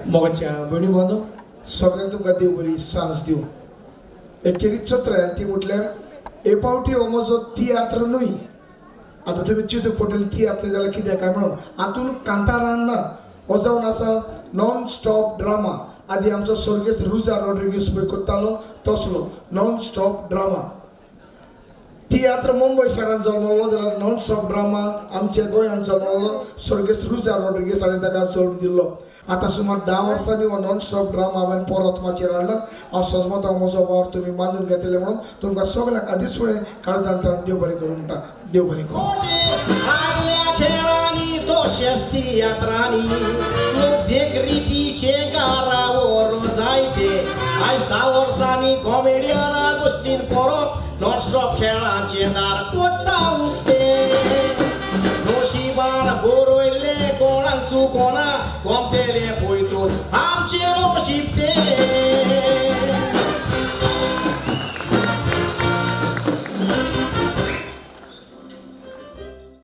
मोगाच्या भयणी बांदो, सगळ्यांक तुमकां देव बरी सांज दिवं. एकेरीच चत्राय, ती म्हटल्यार हे फावटी हो म्हजो तियात्र न्हय. आतां तुमी चिंतूंक पडटलें, तियात्र जाल्यार कितें काय म्हणून. हातून कांतारान ना, हो जावन आसा नॉन स्टॉप ड्रामा. आदी आमचो स्वर्गेस्त रुजार रॉड्रिगीस पळय करतालो तसलो नॉन स्टॉप ड्रामा. तियात्र मुंबय शारांत जल्मलो जाल्यार नॉन स्टॉप ड्रामा आमच्या गोंयांत जल्मलो. स्वर्गेस्त रुजार रॉड्रिगीस हाणें ताका जल्म दिल्लो. आतां सुमार 10 वर्सांनी हो नॉन स्टॉप ड्रामा हांवें परत माचयेर हाडला. हांव सजमता म्हजो वावर तुमी बांदून घेतले म्हणून. तुमकां सगळ्यांक आदींच फुडें काळजांत देव बरें करूं म्हणटा. देव बरें करूं. आदल्या खेळांनी तशेंच तियात्रांनी लोक देखरितीचे गारावर जायते. आयज 10 वर्सांनी कॉमेडियन आगोस्तीन परत नॉन स्टॉप खेळाचे दार कोत्ता उक्ते. नशिबान बरयल्ले कोणाक चुकोना, गोमतेले पयतून आमचें नशीब तें.